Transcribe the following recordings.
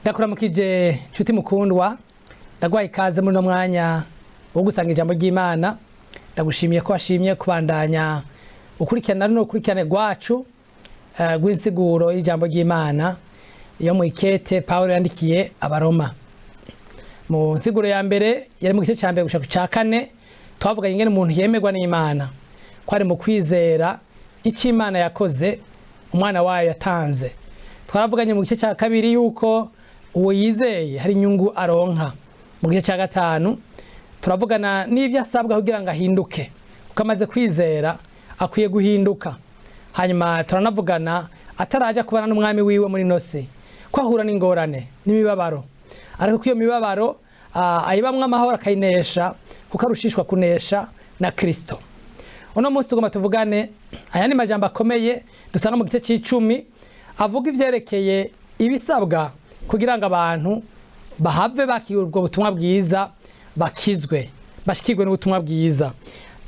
Ndakuramukije nshuti mukundwa, ndaguhaye ikaze muri uno mwanya wo gusanga ijambo ry'Imana. Ndagushimiye ko washimye kubandanya ukurikirana runo rukurikirane rwacu rw'insiguro y'ijambo ry'Imana yo mu ikete Pawulo yandikiye Abaroma. Mu nsiguro ya mbere yari mu gice cya mbere gushika ku ca kane, twavuganye ingene umuntu yemerwa n'Imana ko ari mu kwizera icyo Imana yakoze, umwana wayo yatanze. Twaravuganye mu gice cya kabiri yuko uwo yizeye hari inyungu aronka. Mu gice cya gatanu turavugana n'ibyo asabwa kugira ngo ahinduke, kuko amaze kwizera akwiye guhinduka. Hanyuma turanavugana ataraja kubana n'umwami wiwe muri nosi ko ahura n'ingorane n'imibabaro, ariko ko iyo mibabaro ayibamwo amahoro akayinesha, kuko arushishwa kunesha na Kristo. Uno munsi tugomba tuvugane ayandi majambo akomeye dusanga mu gice c'icumi, avuga ivyerekeye ibisabwa kugira ngo abantu bahave bakira ubwo butumwa bwiza, bakizwe, bashikirwe n'ubutumwa bwiza.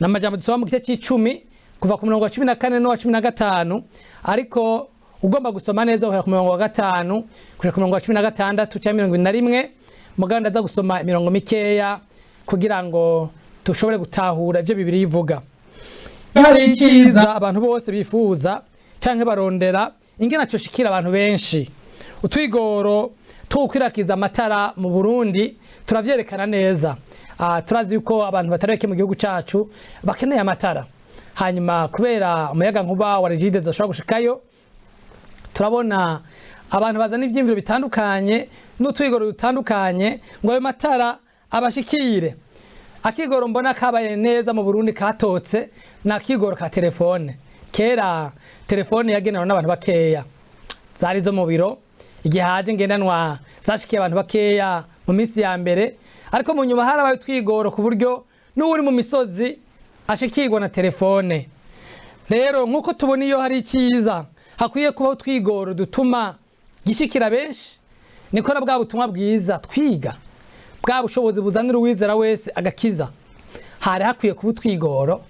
Ni amajambo dusoma mu gice c'icumi kuva ku murongo wa 14 n'uwa 15, ariko ugomba gusoma neza uhera ku murongo wa 5 kuja ku murongo wa 16 canke 21. Mugabo ndaza gusoma imirongo mikeya kugira ngo dushobore gutahura ivyo Bibiliya ivuga. Hari icyiza abantu bose bifuza canke barondera ingene coshikira abantu benshi. Utwigoro two gukwirakiza amatara mu Burundi turavyerekana neza. Turazi yuko abantu batari bake mu gihugu cacu bakeneye amatara, hanyuma kubera umuyaga nkuba wa Regideso ushobora gushikayo, turabona abantu bazana ivyiyumviro bitandukanye n'utwigoro dutandukanye ngo ayo matara abashikire. Akigoro mbona kabaye neza mu Burundi katotse ni akigoro ka telefone. Kera telefone yagenewe n'abantu bakeya, zari zo mu biro. Igihe haje ngendanwa zashikiye abantu bakeya mu minsi ya mbere, ariko mu nyuma harabaye utwigoro ku buryo n'uwuri mu misozi ashikirwa na telefone. Rero nk'uko tubona iyo hari icyiza hakwiye kubaho utwigoro dutuma gishikira benshi, niko na bwa butumwa bwiza twiga, bwa bushobozi buzanira uwizera wese agakiza, hari hakwiye kuba utwigoro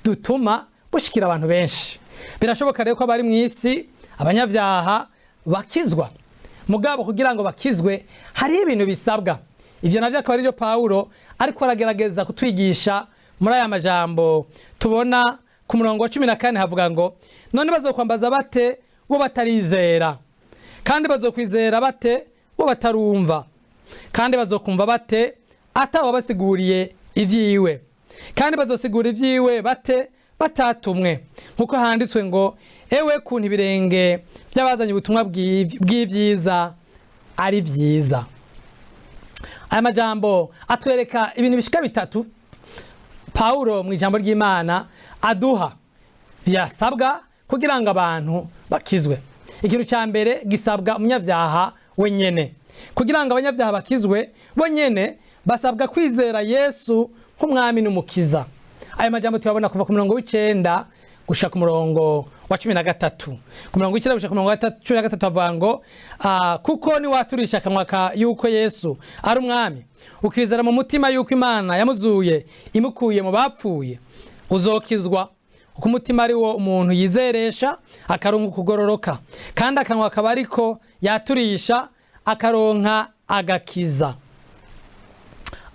dutuma bushikira abantu benshi. Birashoboka rero ko abari mu isi, abanyabyaha, bakizwa. Mugabo kugira ngo bakizwe hariho ibintu bisabwa. Ivyo navyo akaba arivyo Pawulo ariko aragerageza kutwigisha muri aya majambo tubona ku murongo wa 14. Havuga ngo: "None bazokwambaza bate bo batarizera? Kandi bazokwizera bate bo batarumva? Kandi bazokumva bate atawabasiguriye ivyiwe? Kandi bazosigura ivyiwe bate batatumwe? Nkuko handitswe ngo: Ewe kuntu ibirenge by'abazanye ubutumwa bw'ivyiza ari vyiza!" Aya majambo atwereka ibintu bishika bitatu Pawulo mu ijambo ry'Imana aduha vyasabwa kugira ngo abantu bakizwe. Ikintu cya mbere gisabwa umunyabyaha wenyene. Kugira ngo abanyabyaha bakizwe bonyene, basabwa kwizera Yesu nk'umwami n'umukiza. Aya majambo tuyabona kuva ku murongo w'icenda gushika ku murongo wa 13. Ku murongo w'icenda gushika ku murongo wa 13 havuga ngo: "Kuko niwaturisha akanwa ka yuko Yesu ari umwami, ukizera mu mutima yuko Imana yamuzuye imukuye mu bapfuye, uzokizwa. Kuko umutima ari wo umuntu yizeresha akaronka ukugororoka, kandi akanwa akaba ariko yaturisha akaronka agakiza."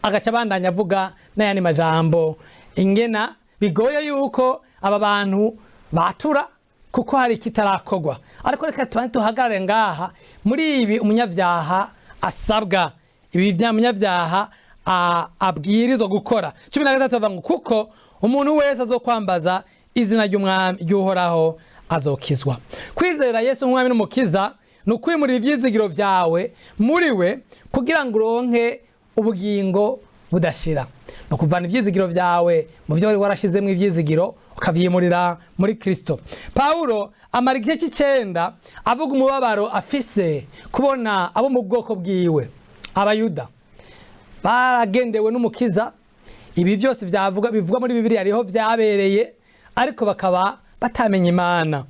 Agaca abandanya avuga n'ayandi majambo ingena bigoye yuko aba bantu batura kuko hari ikitarakorwa. Ariko reka tubanze tuhagarare ngaha muri ibi umunyabyaha asabwa, ibi umunyabyaha abwirizwa gukora. 13 bavuga ngo: "Kuko umuntu wese azokwambaza izina ry'umwami ry'Uhoraho azokizwa." Kwizera Yesu nk'umwami n'umukiza ni ukwimurira ivyizigiro vyawe muri we kugira ngo uronke ubugingo budashira, ni ukuvana ivyizigiro vyawe mu vyo wari warashizemwo ivyizigiro ukavyimurira muri Kristo. Pawulo amara igice c'icenda avuga umubabaro afise kubona abo mu bwoko bwiwe, Abayuda, baragendewe n'umukiza. Ibi byose byavuga bivugwa muri Bibiliya hariho vyabereye, ariko bakaba batamenya Imana.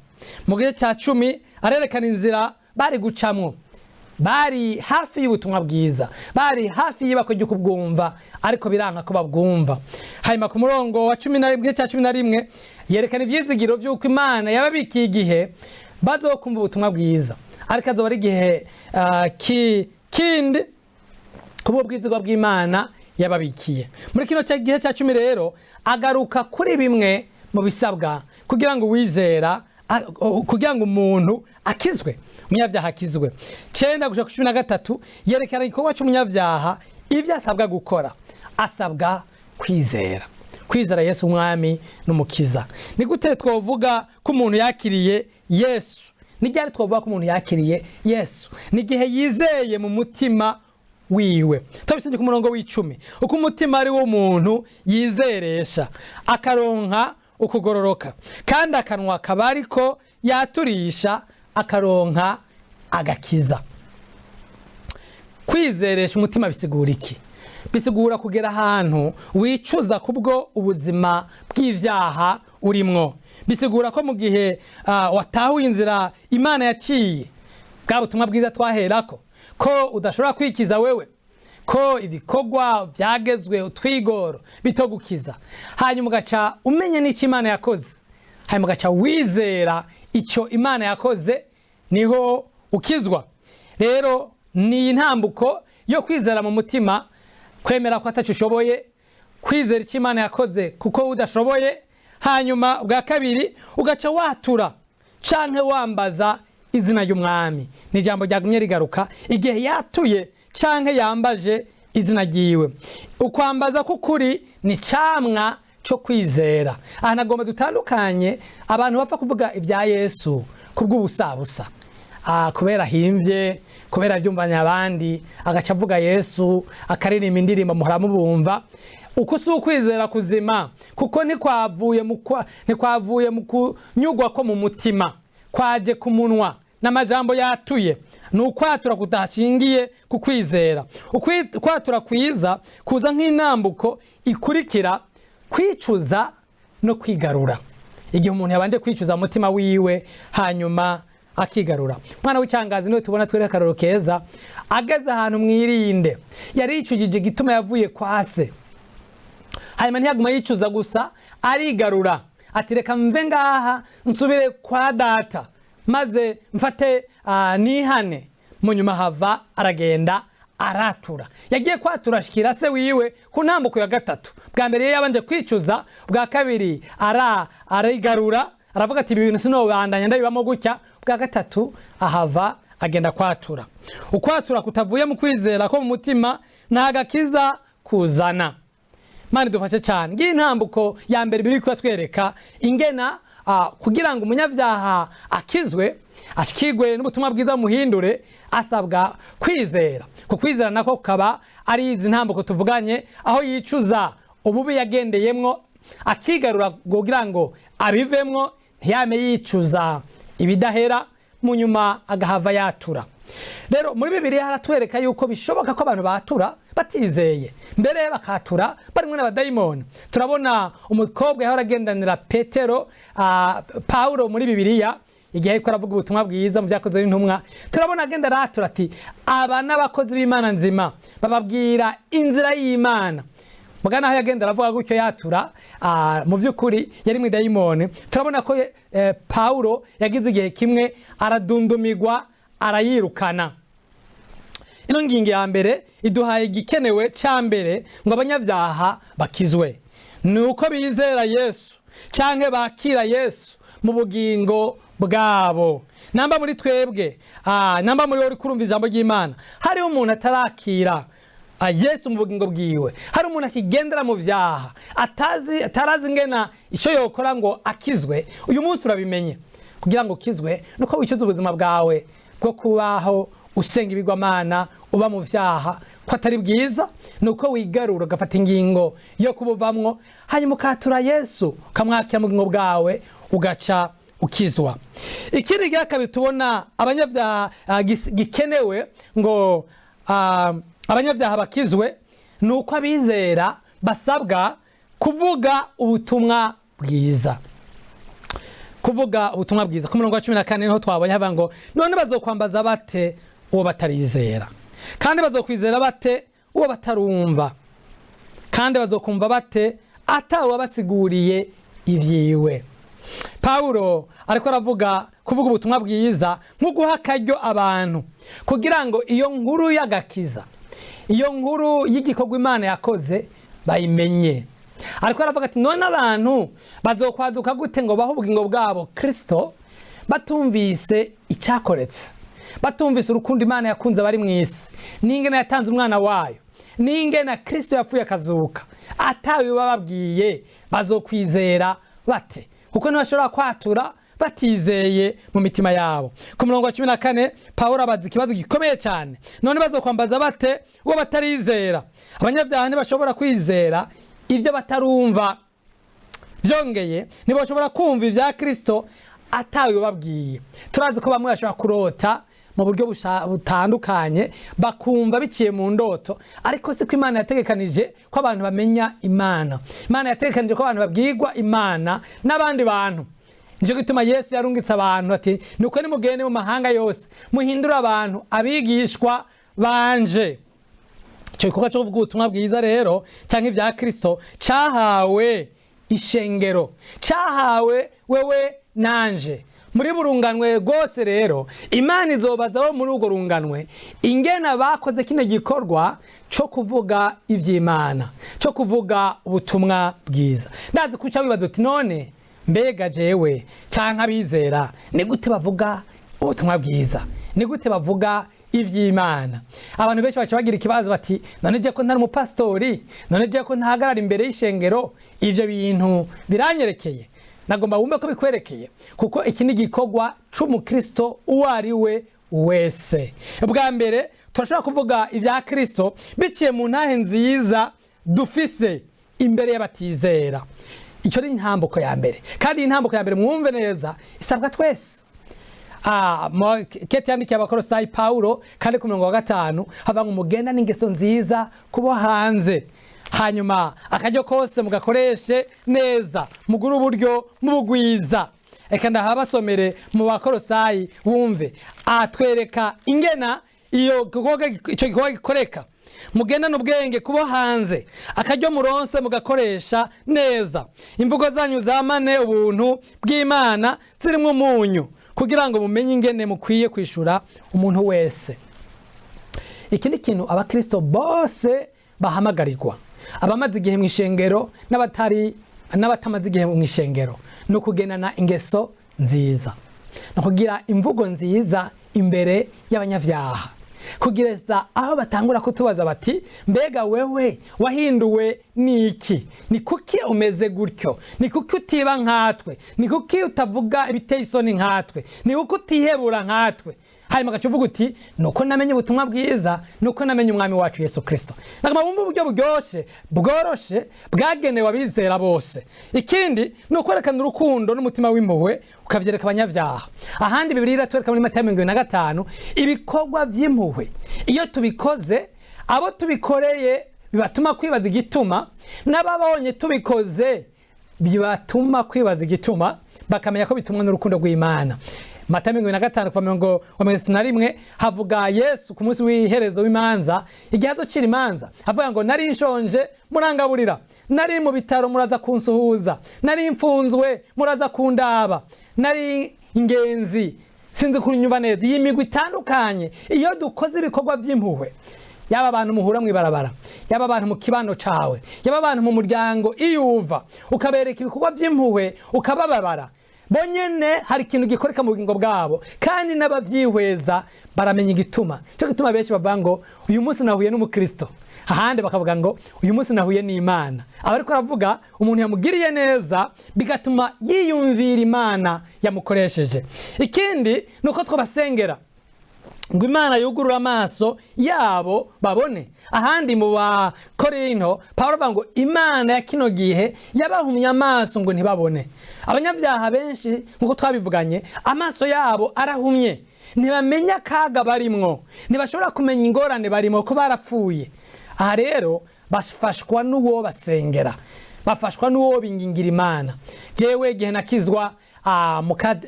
Mu gice cya 10 arerekana inzira bari gucamwo. Bari hafi y'ubutumwa bwiza, bari hafi y'ibako ryo kubwumva, ariko biranka ko babwumva. Hanyuma ku murongo wa 11, gice cya 11, yerekana ivyizigiro vy'uko Imana yababikiye igihe bazokumva ubutumwa bwiza. Ariko azoba ari igihe kindi kubwo bwizigwa bw'Imana yababikiye. Muri kino gihe cya 10 rero agaruka kuri bimwe mu bisabwa kugira ngo uwizera, kugira ngo umuntu akizwe, umunyabyaha akizwe. 9 gushika ku 13 yerekana igikorwa cy'umunyabyaha, ibyo asabwa gukora. Asabwa kwizera, kwizera Yesu umwami n'umukiza. Ni gute twovuga ko umuntu yakiriye Yesu? Ni ryari twovuga ko umuntu yakiriye Yesu? Ni igihe yizeye mu mutima wiwe. Tubisomye ku murongo w'10, uko umutima ari wo muntu yizeresha akaronka ukugororoka, kandi akanwa kaba ariko yaturisha akaronka agakiza. Kwizeresha umutima bisigura iki? Bisigura kugera ahantu wicuza kubwo ubuzima bw'ivyaha urimwo. Bisigura ko mu gihe watahuye inzira Imana yaciye, bwa butumwa bwiza twaherako, ko udashobora kwikiza wewe, ko ibikorwa byagezwe utwigoro bitogukiza, hanyuma ugaca umenya n'icyo Imana yakoze, hanyuma ugaca wizera icyo Imana yakoze, niho ukizwa. Rero ni intambuko yo kwizera mu mutima, kwemera ko ataco ushoboye, kwizera icyo Imana yakoze kuko udashoboye. Hanyuma bwa kabiri ugaca watura canke wambaza izina ry'umwami. Ni ijambo ryagumye rigaruka igihe yatuye canke yambaje izina ryiwe. Ukwambaza k'ukuri ni camwa co kwizera. Aha nagomba dutandukanye abantu bapfa kuvuga ibya Yesu kubw'ubusabusa, kubera ahimvye, kubera avyumvanye abandi, agaca avuga Yesu, akaririmba indirimbo muhora mubumva. Uku si ukwizera kuzima, kuko ntikwavuye mu kunyugwa ko mu mutima, kwaje ku munwa n'amajambo yatuye. Ni ukwatura kudashingiye ku kwizera. Ukwatura kwiza kuza nk'intambuko ikurikira kwicuza no kwigarura. Igihe umuntu yabanje kwicuza umutima wiwe hanyuma akigarura. Umwana w'icangazi niwe tubona twereka akarorero keza, ageze ahantu mwirinde yaricujije igituma yavuye kwa se, hanyuma ntiyaguma yicuza gusa, arigarura ati reka mve ngaha nsubire kwa data maze mfate nihane. Mu nyuma hava aragenda aratura. Yagiye kwatura ashikira se wiwe ku ntambuko ya gatatu. Bwa mbere yabanje kwicuza, bwa kabiri arigarura aravuga ati ibi bintu sinobandanya ndabibamo gutya. Bwa gatatu ahava agenda kwatura. Ukwatura kutavuye mu kwizera ko mu mutima nta gakiza kuzana. Mani dufashe cyane. Ngiyi intambuko ya mbere biri kutwereka ingena kugira ngo umunyabyaha akizwe, ashikirwe n'ubutumwa bwiza muhindure, asabwa kwizera. Ku kwizera nako kaba ari izi ntambuko tuvuganye, aho yicuza ububi yagendeyemwo akigarura kugira ngo abivemwo, ntiyame yicuza ibidahera, mu nyuma agahava yatura. Rero muri Bibiliya haratwereka yuko bishoboka ko abantu batura batizeye, mbere bakatura barimwe n'abadayimoni. Turabona umukobwa yahora agendanira Petero, Paulo muri Bibiliya igihe ariko aravuga ubutumwa bwiza mu byakozwe n'intumwa, turabona agenda aratura ati aba n'abakozi b'Imana nzima bababwira inzira y'Imana. Mugana aho yagenda aravuga gutyo yatura, mu by'ukuri yari mu dayimoni. Turabona ko Paulo yagize igihe kimwe aradundumigwa arayirukana. Ino ngingo ya mbere iduhaye igikenewe ca mbere ngo abanyabyaha bakizwe, ni uko bizera Yesu canke bakira Yesu mu bugingo bwabo. Namba muri twebwe, namba muri uri kurumva ijambo ry'Imana, hariho umuntu atarakira Yesu mu bugingo bwiwe, hari umuntu akigendera mu vyaha atarazi ingena ico yokora ngo akizwe, uyu munsi urabimenye. Kugira ngo ukizwe nuko wicuza ubuzima bwawe bwo kubaho usenga ibigwamana uba mu vyaha ko atari bwiza, nuko wigarura ugafata ingingo yo kubuvamwo, hanyuma ukatura Yesu ukamwakira mu bugingo bwawe ugaca ukizwa. Ikindi gihe kabiri tubona abanyabyaha gikenewe ngo abanyabyaha bakizwe, nuko abizera basabwa kuvuga ubutumwa bwiza. Kuvuga ubutumwa bwiza ku murongo wa 14 niho twabonye havuga ngo none bazokwambaza bate uwo batarizera, kandi bazokwizera bate uwo batarumva, kandi bazokumva bate atawe wabasiguriye ivyiwe. Pawulo ariko aravuga kuvuga ubutumwa bwiza nko guha akaryo abantu kugira ngo iyo nkuru y'agakiza, iyo nkuru y'igikorwa Imana yakoze, bayimenye. Ariko aravuga ati: "None abantu bazokwaduka gute ngo bahe ubugingo bwabo Kristo batumvise icyakoretse, batumvise urukundo Imana yakunze abari mu isi, n'ingene yatanze umwana wayo, n'ingene Kristo yapfuye akazuka? Atawe bababwiye, bazokwizera bate? Kuko ntibashobora kwatura batizeye mu mitima yabo." Ku murongo wa 14, Pawulo abaza ikibazo gikomeye cyane: "None bazokwambaza bate uwo batarizera?" Abanyabyaha ntibashobora kwizera ibyo batarumva. Byongeye, ntibashobora kumva ibya Kristo atawe babwiye. Turazi ko bamwe bashobora kurota mu buryo butandukanye, bakumva biciye mu ndoto, ariko siko Imana yategekanije ko abantu bamenya Imana. Imana yategekanije ko abantu babwirwa Imana n'abandi bantu. Nicyo gituma Yesu yarungitse abantu ati: "Nuko nimugende mu mahanga yose, muhindure abantu abigishwa banje." Icyo gikorwa cyo kuvuga ubutumwa bwiza rero, cyangwa ibya Kristo, cyahawe ishengero, cyahawe wewe nanje muri burunganwe rwose. Rero Imana izobaza bo muri urwo runganwe ingena bakoze kino gikorwa cyo kuvuga iby'Imana, cyo kuvuga ubutumwa bwiza. Ndazi kuca wibaza uti: "None mbega jewe canke abizera ni gute bavuga ubutumwa bwiza? Ni gute bavuga ivy'Imana?" Abantu benshi baca bagira ikibazo bati: "None je ko ntari umupasitori? None je ko ntahagarara imbere y'ishengero, ivyo bintu biranyerekeye?" Nagomba wumve ko bikwerekeye, kuko iki ni igikorwa c'umukristo uwo ari we wese. Bwa mbere, turashobora kuvuga ibya Kristo biciye mu ntahe nziza dufise imbere y'abatizera. Icyo ni intambuko ya mbere, kandi iyi ntambuko ya mbere, mwumve neza, isabwa twese. Kete yandikiye Abakorosayi Paulo, kandi ku murongo wa 5 hava ngo: "Mugenda n'ingeso nziza kubo hanze, hanyuma akaryo kose mugakoreshe neza, mugure uburyo mubugwiza." Reka ndahabasomere mu Bakorosayi wumve. Atwereka ingena iyo icyo gikorwa gikoreka: "Mugendane ubwenge kubo hanze, akaryo muronse mugakoresha neza, imvugo zanyu zamane ubuntu bw'Imana zirimo umunyu, kugira ngo mumenye ingene mukwiye kwishura umuntu wese." Iki ni ikintu abakristo bose bahamagarirwa, abamaze igihe mu ishengero n'abatari n'abatamaze igihe mu ishengero, ni ukugendana ingeso nziza, ni ukugira imvugo nziza imbere y'abanyabyaha, kugeza aho batangura kutubaza bati: "Mbega wewe wahinduwe n'iki? Ni kuki umeze gutyo? Ni kuki utiba nkatwe? Ni kuki utavuga ibiteye isoni nkatwe? Ni kuki utihebura nkatwe?" Hanyuma agaca uvuga uti: "Nuko namenye ubutumwa bwiza, nuko namenye umwami wacu Yesu Kirisito." Nagomba wumve uburyo buryoshe, bworoshe, bwagenewe abizera bose. Ikindi ni ukwerekana urukundo n'umutima w'impuhwe, ukavyereka abanyabyaha. Ahandi Bibiliya iratwereka muri Matayo 25 ibikorwa vy'impuhwe. Iyo tubikoze, abo tubikoreye bibatuma kwibaza igituma, n'ababonye tubikoze bibatuma kwibaza igituma, bakamenya ko bitumwa n'urukundo rw'Imana. Matayo 25 kuva 31 havuga Yesu ku munsi w'iherezo w'imanza, igihe azocira imanza. Havuga ngo: "Nari nshonje, murangaburira; nari mu bitaro, muraza kunsuhuza; nari mfunzwe, muraza kundaba; nari ingenzi." Sinzi kunyumva neza. Iyi migwi itandukanye, iyo dukoze ibikorwa by'impuhwe, yaba abantu muhura mw'ibarabara, yaba abantu mu kibano cawe, yaba abantu mu muryango iyo uva, ukabereka ibikorwa by'impuhwe, ukabababara bonyene, hari ikintu gikoreka mu bugingo bwabo, kandi n'abavyihweza baramenya igituma. Cyo gituma benshi bavuga ngo: "Uyu munsi nahuye n'umukristo." Ahandi bakavuga ngo: "Uyu munsi nahuye n'Imana." Aba ariko aravuga umuntu yamugiriye neza, bigatuma yiyumvira Imana yamukoresheje. Ikindi ni uko twabasengera ngo Imana yugurure amaso yabo babone. Ahandi mu Bakorinto, Pawulo avuga ngo Imana ya kino gihe yabahumye amaso ngo ntibabone. Abanyabyaha benshi, nk'uko twabivuganye, amaso yabo arahumye, ntibamenya akaga barimwo, ntibashobora kumenya ingorane barimo, ko barapfuye. Aha rero bafashwa n'uwo basengera, bafashwa n'uwo bingingira Imana. Jewe igihe nakizwa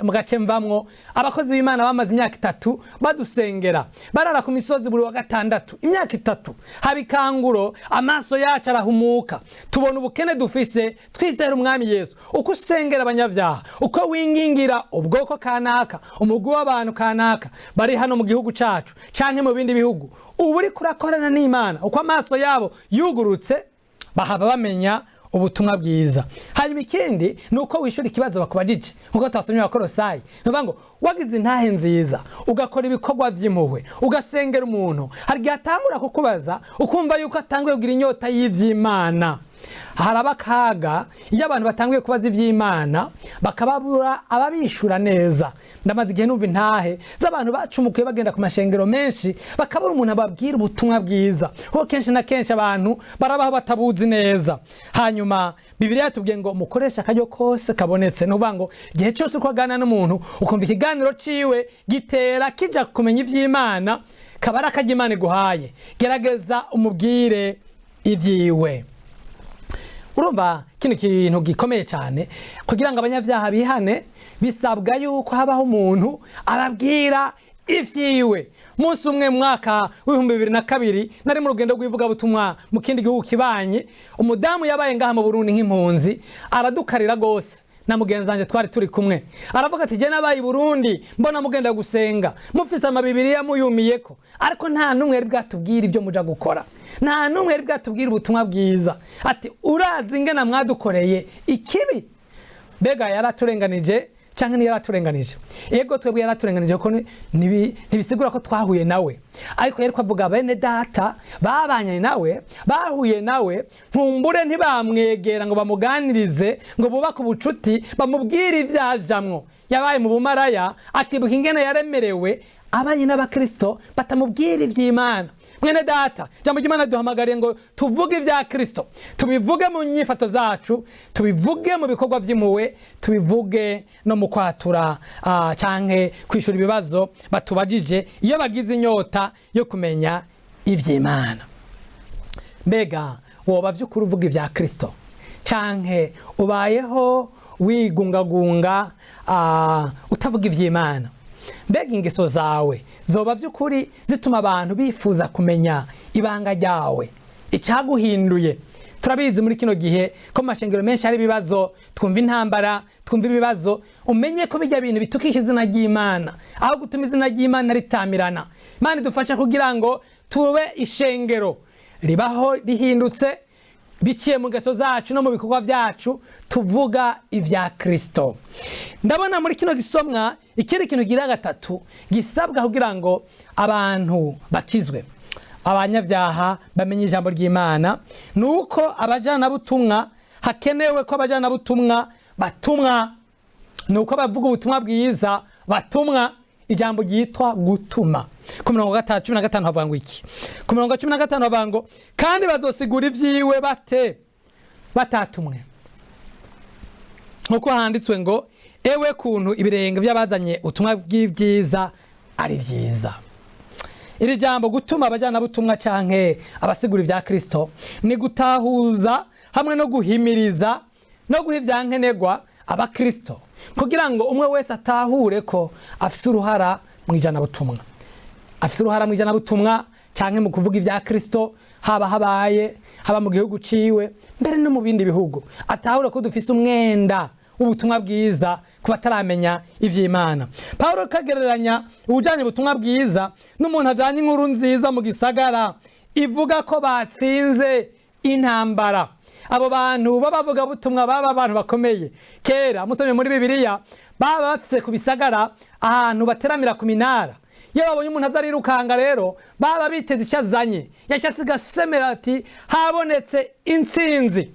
mu gace mvamwo, abakozi b'Imana bamaze imyaka 3 badusengera, barara ku misozi buri wa gatandatu imyaka 3. Haba ikanguro, amaso yacu arahumuka, tubona ubukene dufise, twizera Umwami Yesu. Uko usengera abanyabyaha, uko wingingira ubwoko kanaka, umugwi w'abantu kanaka bari hano mu gihugu cacu canke mu bindi bihugu, ubu uriko urakorana n'Imana. Uko amaso yabo yugurutse, bahava bamenya ubutumwa bwiza. Hanyuma ikindi ni uko wishyura ikibazo bakubajije, nkuko twasomye Abakorosayi. Ni ukuvuga ngo wagize intahe nziza, ugakora ibikorwa by'impuhwe, ugasengera umuntu, hari igihe atangura kukubaza, ukumva yuko atanguye kugira inyota y'ivy'Imana. Haraba akaga iyo abantu batanguye kubaza ivy'Imana bakababura ababishura neza. Ndamaze igihe numva intahe z'abantu bacumukuye bagenda ku mashengero menshi, bakabura umuntu ababwira ubutumwa bwiza, kuko kenshi na kenshi abantu barabaho batabuzi neza. Hanyuma Bibiliya yatubwiye ngo mukoreshe akaryo kose kabonetse. Ni ukuvuga ngo igihe cyose uko aganira n'umuntu, ukumva ikiganiro ciwe gitera kija kumenya ivy'Imana, kaba ari akaryo Imana iguhaye, gerageza umubwire ibyiwe. Urumva kino kintu gikomeye cyane, kugira ngo abanyabyaha bihane bisabwa yuko habaho umuntu ababwira ivyiwe. Munsi umwe mu mwaka w'2002 nari mu rugendo rw'ivugabutumwa mu kindi gihugu kibanyi. Umudamu yabaye ngaha mu Burundi nk'impunzi aradukarira gose na mugenzi wanje twari turi kumwe. Aravuga ati: "Je nabaye i Burundi, mbona mugenda gusenga mufise amabibiriya muyumiyeko, ariko nta n'umwe yari bwatubwira ibyo muja gukora, nta n'umwe yari bwatubwira ubutumwa bwiza." Ati: "Urazi ingena mwadukoreye ikibi?" Mbega yaraturenganije canke ntiyaraturenganije? Yego, twebwe yaraturenganije, kuko ntibisigura ko twahuye nawe, ariko yariko avuga bene data babanye nawe, bahuye nawe, nkumbure ntibamwegera ngo bamuganirize, ngo bubake ubucuti, bamubwire ivyajamwo. Yabaye mu bumaraya, akibuka ingene yaremerewe abanye n'abakristo batamubwira ivy'Imana. Mwene data, ijambo ry'Imana duhamagariye ngo tuvuge ibya Kristo, tubivuge mu nyifato zacu, tubivuge mu bikorwa vy'impuhwe, tubivuge no mu kwatura canke kwishura ibibazo batubajije iyo bagize inyota yo kumenya ivy'Imana. Mbega woba vy'ukuri uvuga ibya Kristo, canke ubayeho wigungagunga, utavuga ivy'Imana? Mbega ingeso zawe zoba vy'ukuri zituma abantu bifuza kumenya ibanga ryawe, icyaguhinduye? Turabizi muri kino gihe ko mu mashengero menshi hari ibibazo, twumva intambara, twumva ibibazo. Umenye ko bijya bintu bitukisha izina ry'Imana aho gutuma izina ry'Imana ritamirana. Imana idufasha kugira ngo tube ishengero ribaho rihindutse biciye mu ngeso zacu no mu bikorwa byacu, tuvuga ibya Kristo. Ndabona muri kino gisomwa ikindi kintu gira gatatu gisabwa kugira ngo abantu bakizwe, abanyabyaha bamenye ijambo ry'Imana, ni uko abajanabutumwa, hakenewe ko abajanabutumwa batumwa, ni uko abavuga ubutumwa bwiza batumwa. Ijambo ryitwa gutuma. Ku mirongo 15 havuga ngo iki? Ku mirongo 15 havuga ngo: "Kandi bazosigura ivyiwe bate batatumwe? Nkuko handitswe ngo: ewe kuntu ibirenge by'abazanye ubutumwa bw'ibyiza ari byiza." Iri jambo gutuma abajanabutumwa canke abasigura ibya Kristo ni gutahuza hamwe no guhimiriza no guha ivyankenerwa abakristo, kugira ngo umwe wese atahure ko afise uruhara mu ijanabutumwa, afise uruhara mu ijanabutumwa canke mu kuvuga ibya Kristo, haba habaye, haba mu gihugu ciwe, mbere no mu bindi bihugu. Atahure ko dufise umwenda w'ubutumwa bwiza ku bataramenya ivy'Imana. Paulo kagereranya ubujanye ubutumwa bwiza n'umuntu ajanye inkuru nziza mu gisagara ivuga ko batsinze intambara. Abo bantu b'abavugabutumwa baba abantu bakomeye kera. Musomye muri Bibiliya, baba bafite ku bisagara ahantu bateramira ku minara. Iyo babonye umuntu aza arirukanga rero, baba biteze icyo azanye. Yaca asiga asemera ati: "Habonetse intsinzi."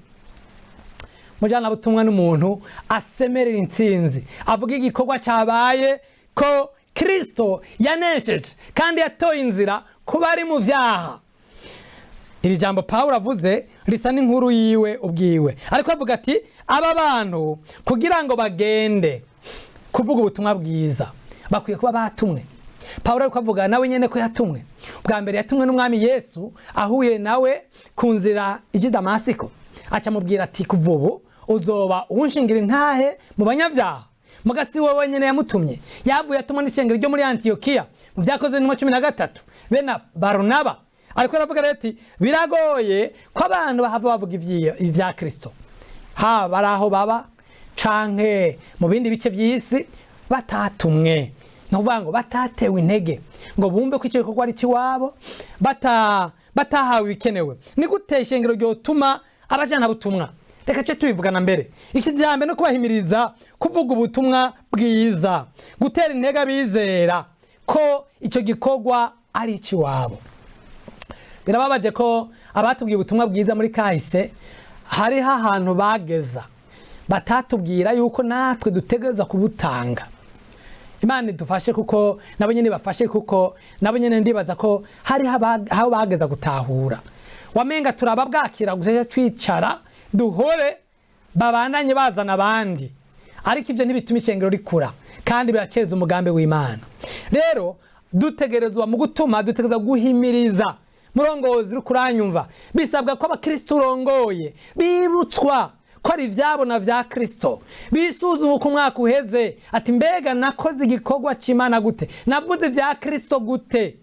Mujyanabutumwa n'umuntu asemerera intsinzi, avuga igikorwa cyabaye, ko Kristo yanesheje kandi yatoye inzira kuba ari mu byaha. Iri jambo Pawulo avuze risa n'inkuru yiwe ubwiwe, ariko avuga ati aba bantu kugira ngo bagende kuvuga ubutumwa bwiza bakwiye kuba batumwe. Pawulo ariko avuga nawe nyene ko yatumwe bwa mbere. Yatumwe n'Umwami Yesu ahuye nawe ku nzira ijya i Damasiko, aca amubwira ati: "Kuva ubu uzoba uwunshingira intahe mu banyabyaha." Muga si we wenyine yamutumye, yavuye atumwa n'ishengero ryo muri Antiyokiya mu Byakozwe n'Intumwa 13 bene Barunaba. Ariko aravuga rero ati biragoye ko abantu bahava bavuga ibya Kristo, haba ari aho baba canke mu bindi bice by'isi, batatumwe, ni ukuvuga ngo batatewe intege ngo bumve ko icyo gikorwa ari icy'iwabo, batahawe ibikenewe. Ni gute ishengero ryotuma abajanabutumwa? Reka cyo tubivugana mbere. Ikijyambere no kubahimiriza kuvuga ubutumwa bwiza, gutera intege abizera ko icyo gikorwa ari icy'iwabo. Birababaje ko abatubwiye ubutumwa bwiza muri kahise hariho ahantu bageza batatubwira yuko natwe dutegerezwa kubutanga. Imana idufashe, kuko nabo nyine bafashe, kuko nabo nyine ndibaza ko hariho aho bageza gutahura. Wamenga turaba bwakira gusa, twicara duhore, babandanye bazana abandi, ariko ibyo ntibituma ishengero rikura kandi biracereza umugambi w'Imana. Rero dutegerezwa mu gutuma, dutegerezwa guhimiriza. Murongozi uri kuranyumva, bisabwa ko abakristo urongoye bibutswa ko ari ibyabo na bya Kristo, bisuzuma uko umwaka uheze, ati mbega nakoze igikorwa cy'Imana gute? Navuze ibya Kristo gute?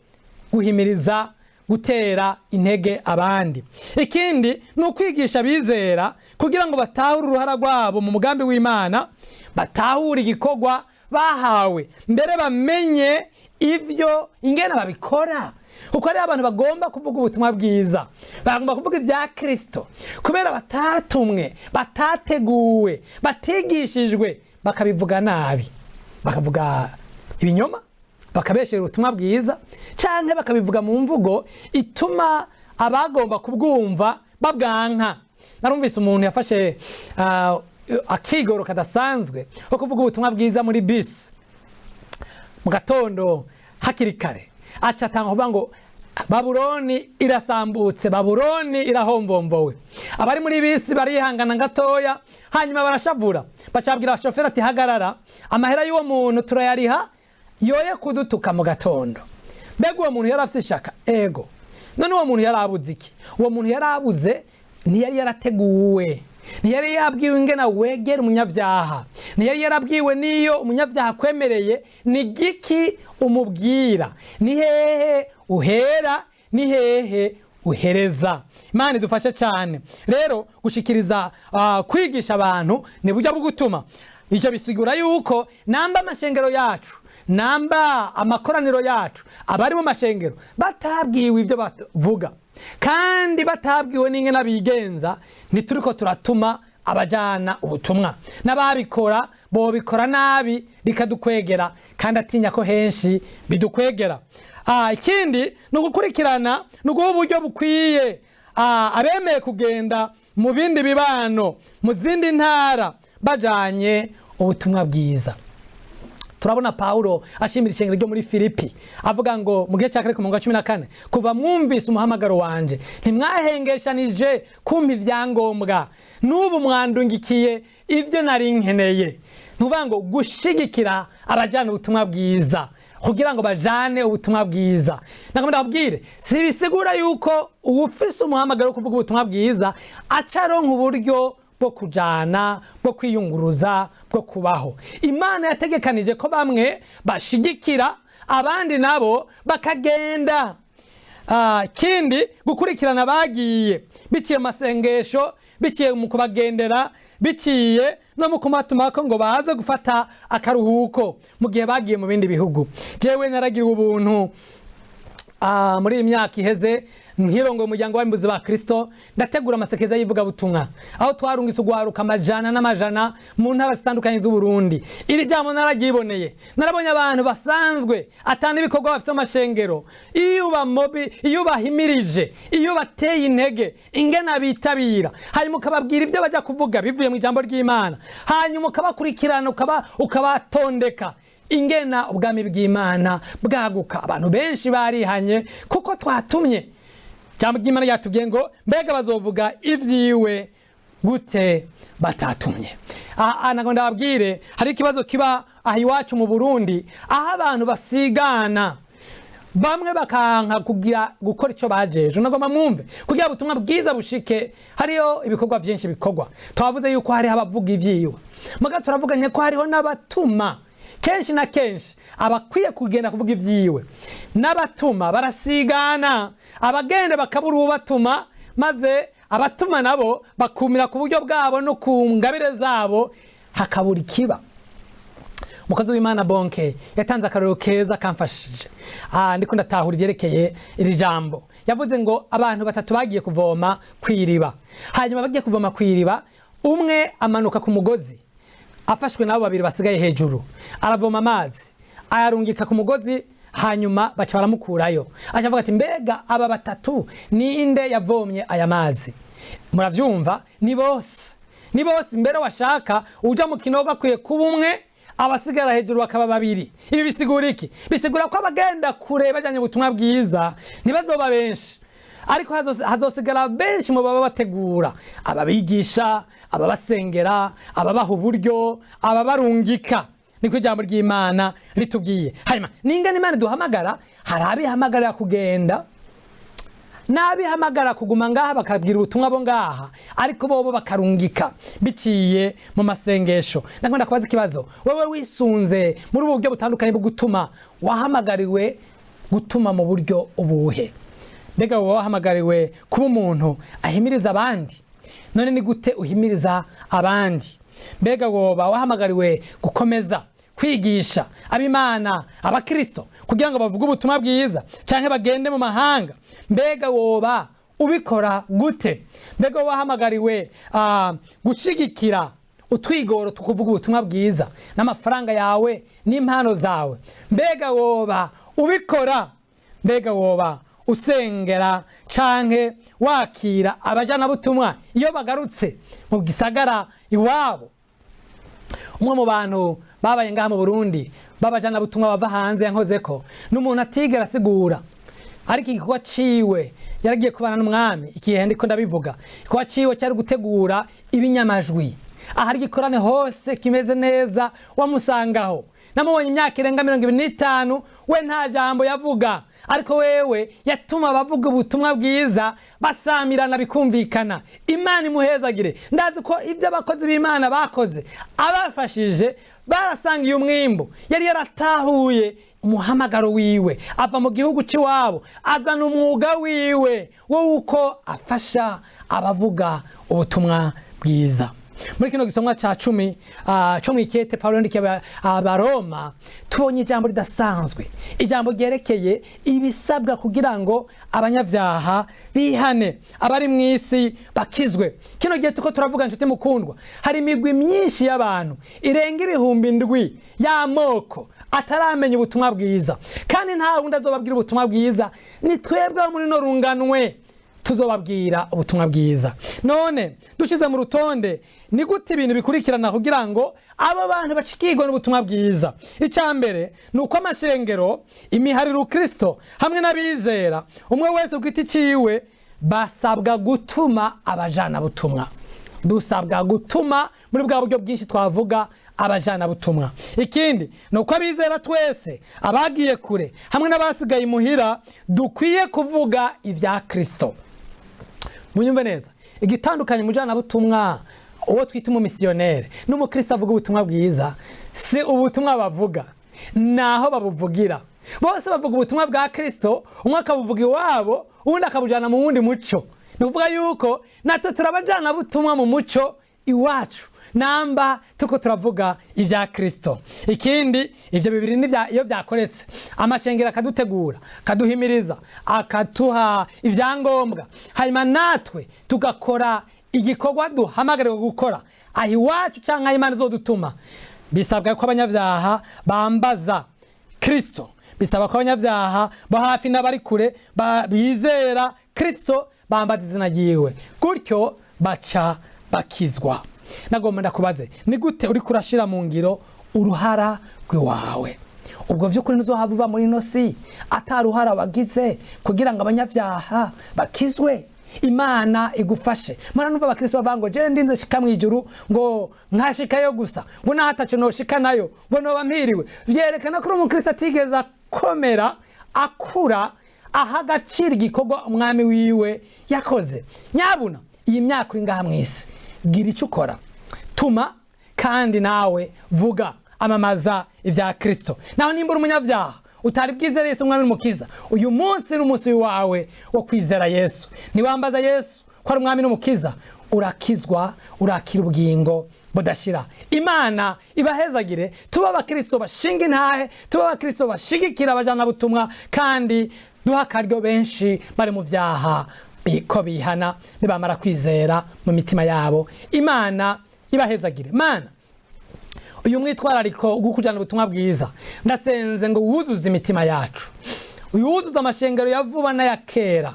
Guhimiriza, gutera intege abandi. Ikindi ni ukwigisha abizera kugira ngo batahure uruhara rwabo mu mugambi w'Imana, batahure igikorwa bahawe, mbere bamenye ibyo ingene babikora, kuko hariho abantu bagomba kuvuga ubutumwa bwiza, bagomba kuvuga ibya Kristo, kubera batatumwe, batateguwe, batigishijwe, bakabivuga nabi, bakavuga ibinyoma, bakabeshera ubutumwa bwiza, canke bakabivuga mu mvugo ituma abagomba kubwumva babwanka. Narumvise umuntu yafashe akigoro kadasanzwe ko kuvuga ubutumwa bwiza muri bisi mu gatondo hakiri kare, aca atanga kuvuga ngo Babuloni irasambutse, Babuloni irahomvomvowe. Abari muri bisi barihangana gatoya, hanyuma barashavura, bacabwira abashoferi ati hagarara, amahera y'uwo muntu turayariha, yoye kudutuka mu gatondo. Mbega uwo muntu yari afite ishaka? Ego. None uwo muntu yari abuze iki? Uwo muntu yari abuze, ntiyari yarateguwe, ntiyari yabwiwe ingena wegera umunyabyaha, ntiyari yarabwiwe n'iyo umunyabyaha akwemereye ni giki umubwira, ni hehe uhera, ni hehe uhereza. Imana idufashe cyane. Rero gushikiriza, kwigisha abantu ni buryo bwo gutuma. Icyo bisigura yuko namba amashengero yacu, namba amakoraniro yacu, abari mu mashengero batabwiwe ibyo bavuga kandi batabwiwe n'ingene bigenza, ntituriko turatuma abajana ubutumwa. N'ababikora bobikora nabi bikadukwegera, kandi atinya ko henshi bidukwegera. Ikindi ni ugukurikirana, ni uguha uburyo bukwiye abemeye kugenda mu bindi bibano, mu zindi ntara, bajanye ubutumwa bwiza. Turabona Paulo ashimira ishengero ryo muri Filipi, avuga ngo mu gihe cya kane ku murongo wa 14: kuva mwumvise umuhamagaro wanje ntimwahengeshanije kumpa ibyangombwa, n'ubu mwandungikiye ibyo nari nkeneye. Ntuvuga ngo gushigikira abajana ubutumwa bwiza kugira ngo bajane ubutumwa bwiza. Nagomba ndababwire, si bisigura yuko uwufise umuhamagaro wo kuvuga ubutumwa bwiza aca aronka uburyo bwo kujana, bwo kwiyunguruza, bwo kubaho. Imana yategekanije ko bamwe bashigikira, abandi nabo bakagenda. Kindi gukurikirana bagiye biciye mu masengesho, biciye mu kubagendera, biciye no mu kubatumako ngo baze gufata akaruhuko mu gihe bagiye mu bindi bihugu. Jewe naragiriwe ubuntu muri iyi myaka iheze nkirongoye umuryango w'abimbuzi ba Kristo, ndategura amasekeza y'ivugabutumwa aho twarungitse ugwaruka amajana n'amajana mu ntara zitandukanye z'Uburundi. Iri jambo nararyiboneye, narabonye abantu basanzwe atana ibikorwa bafite amashengero, iyo ubamobi, iyo ubahimirije, iyo bateye intege ingena bitabira, hanyuma ukababwira ibyo bajya kuvuga bivuye mu ijambo ry'Imana, hanyuma ukabakurikirana, ukabatondeka ingena ubwami bw'Imana bwaguka. Abantu benshi barihanye kuko twatumye. Ijambo ry'Imana ryatubwiye ngo mbega bazovuga ibyiwe gute batatumye? Aha ntabwo ndababwire, hari ikibazo kiba aha iwacu mu Burundi, aho abantu basigana. Bamwe bakanka kugira gukora icyo bajeje. Nagomba mwumve, kugira ubutumwa bwiza bushike, hariyo ibikorwa byinshi bikorwa. Twavuze yuko hariho abavuga ibyiwe, muga turavuganye ko hariho n'abatuma. Kenshi na kenshi abakwiye kugenda kuvuga ibyiwe n'abatuma barasigana, abagenda bakabura uwubatuma, maze abatuma nabo bakumira ku buryo bwabo no ku ngabire zabo, hakabura ikiba. Umukozi w'Imana Bonke yatanze akarorero keza kamfashije. Ndiko ndatahura ibyerekeye iri jambo. Yavuze ngo abantu batatu bagiye kuvoma ku iriba. Hanyuma bagiye kuvoma ku iriba, umwe amanuka ku mugozi afashwe n'abo babiri basigaye hejuru, aravoma amazi ayarungika ku mugozi, hanyuma baca baramukurayo. Aca avuga ati: "Mbega aba batatu ninde yavomye aya mazi?" Muravyumva, ni bose, ni bose. Mbere washaka uja mu kinogo akwiye kuba umwe, abasigara hejuru bakaba babiri. Ibi bisigura iki? Bisigura ko abagenda kure bajanye ubutumwa bwiza ntibazoba benshi, ariko hazosigara benshi mu baba bategura, ababigisha, ababasengera, ababaha uburyo, ababarungika. Niko ijambo ry'Imana ritubwiye. Hanyuma ningana Imana duhamagara, hari abihamagarira kugenda n'abihamagara kuguma ngaha, bakabwira ubutumwa bo ngaha, ariko bobo bakarungika biciye mu masengesho. Ndakunda kubaza ikibazo: wewe wisunze muri ubu buryo butandukanye bwo gutuma, wahamagariwe gutuma mu buryo ubuhe? Mbega wowe wahamagariwe kuba umuntu ahimiriza abandi? None ni gute uhimiriza abandi? Mbega woba wahamagariwe gukomeza kwigisha ab'Imana, abakristo, kugira ngo bavuge ubutumwa bwiza canke bagende mu mahanga? Mbega woba ubikora gute? Mbega woba wahamagariwe gushigikira utwigoro tukuvuga ubutumwa bwiza n'amafaranga yawe n'impano zawe? Mbega woba ubikora? Mbega woba usengera canke wakira abajanabutumwa iyo bagarutse mu gisagara iwabo? Umwe mu bantu babaye ngaha mu Burundi b'abajanabutumwa bava hanze yankozeko ni umuntu atigera asigura, ariko igikorwa ciwe yaragiye kubana n'Umwami. Igihe ndiko ndabivuga, igikorwa ciwe cyari gutegura ibinyamajwi. Ahari igikorane hose kimeze neza wamusangaho. Namubonye imyaka irenga 25. We nta jambo yavuga, ariko wewe yatuma abavuga ubutumwa bwiza basamirana bikumvikana. Imana imuhezagire. Ndazi ko ibyo abakozi b'Imana bakoze abafashije barasangiye umwimbu. Yari yaratahuye umuhamagaro wiwe, ava mu gihugu c'iwabo, azana umwuga wiwe wo uko afasha abavuga ubutumwa bwiza. Muri kino gisomwa ca 10 co mw'ikete Pawulo yandikiye Abaroma, tubonye ijambo ridasanzwe, ijambo ryerekeye ibisabwa kugira ngo abanyabyaha bihane, abari mu isi bakizwe. Kino gihe tuko turavuga, inshuti mukundwa, hari imigwi myinshi y'abantu irenga 7,000 y'amoko ataramenya ubutumwa bwiza, kandi nta wundi azobabwira ubutumwa bwiza, ni twebwe bo muri no runganwe tuzobabwira ubutumwa bwiza. None dushize mu rutonde, ni gute ibintu bikurikirana kugira ngo abo bantu bashikirwe n'ubutumwa bwiza? Icya mbere ni uko amashengero, imihariro Kristo hamwe n'abizera, umwe wese ku giti ciwe, basabwa gutuma abajanabutumwa. Dusabwa gutuma muri bwa buryo bwinshi twavuga abajanabutumwa. Ikindi ni uko abizera twese, abagiye kure hamwe n'abasigaye imuhira, dukwiye kuvuga ibya Kristo. Munyumve neza, igitandukanye umujanabutumwa, uwo twita umumisiyoneri, n'umukristo avuga ubutumwa bwiza, si ubutumwa bavuga, naho babuvugira. Bose bavuga ubutumwa bwa Kristo, umwe akabuvuga iwabo, uwundi akabujana mu wundi muco. Ni ukuvuga yuko natwe turabajanabutumwa mu muco iwacu namba tuko turavuga ibya Kristo. Ikindi, ibyo bibiri iyo byakoretse, amashengero akadutegura, akaduhimiriza, akatuha ibyangombwa, hanyuma natwe tugakora igikorwa duhamagariwe gukora aho iwacu cyangwa aho Imana izodutuma, bisabwa ko abanyabyaha bambaza Kristo. Bisaba ko abanyabyaha bo hafi n'abari kure bizera Kristo, bambaza izina ryiwe, gutyo baca bakizwa. Nagomba ndakubaze: ni gute uriko urashira mu ngiro uruhara rw'iwawe? Ubwo vy'ukuri ntuzohava uva muri ino si ata ruhara wagize kugira ngo abanyabyaha bakizwe. Imana igufashe. Mara numva abakristo bavuga ngo jewe ndinze shika mw'ijuru, ngo nkashikayo gusa, ngo naho ataco noshika nayo, ngo noba mpiriwe. Vyerekana ko uri umukristo atigeze akomera Akura aha agaciro igikorwa umwami wiwe yakoze. Nyabuna, iyi myaka uri ngaha mu isi, gira icyo ukora, tuma kandi nawe vuga, amamaza ibya Kirisito. Naho nimba uri umunyabyaha utari bwizere Yesu umwami n'umukiza, uyu munsi ni umunsi wawe wo kwizera Yesu. Niwambaza Yesu ko ari umwami n'umukiza, urakizwa, urakira ubugingo budashira. Imana ibahezagire. Tuba abakristo bashinga intahe, tuba abakristo bashigikira abajanabutumwa, kandi duha akaryo benshi bari mu byaha ko bihana nibamara kwizera mu mitima yabo. Imana ibahezagire. Mana, uyu mwitwarariko wo kujyana ubutumwa bwiza, ndasenze ngo wuzuze imitima yacu, wuzuze amashengero ya vuba n'aya kera,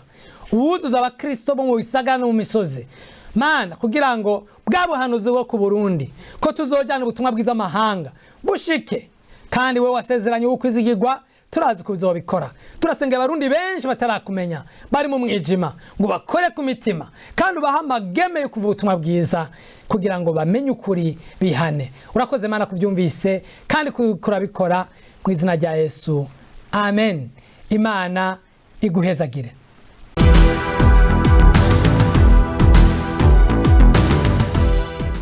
wuzuze abakristo bo mu bisagara no mu misozi, Mana, kugira ngo bwa buhanuzi bwo ku Burundi ko tuzojyana ubutumwa bwiza amahanga bushike. Kandi wowe wasezeranye ukwizigirwa, turazi ko bizobikora. Turasenga Abarundi benshi batarakumenya, bari mu mwijima, ngo bakore ku mitima kandi ubahe amageme yo kuvuga ubutumwa bwiza kugira ngo bamenye ukuri, bihane. Urakoze Mana kubyumvise kandi kurabikora, mu izina rya Yesu, amen. Imana iguhezagire.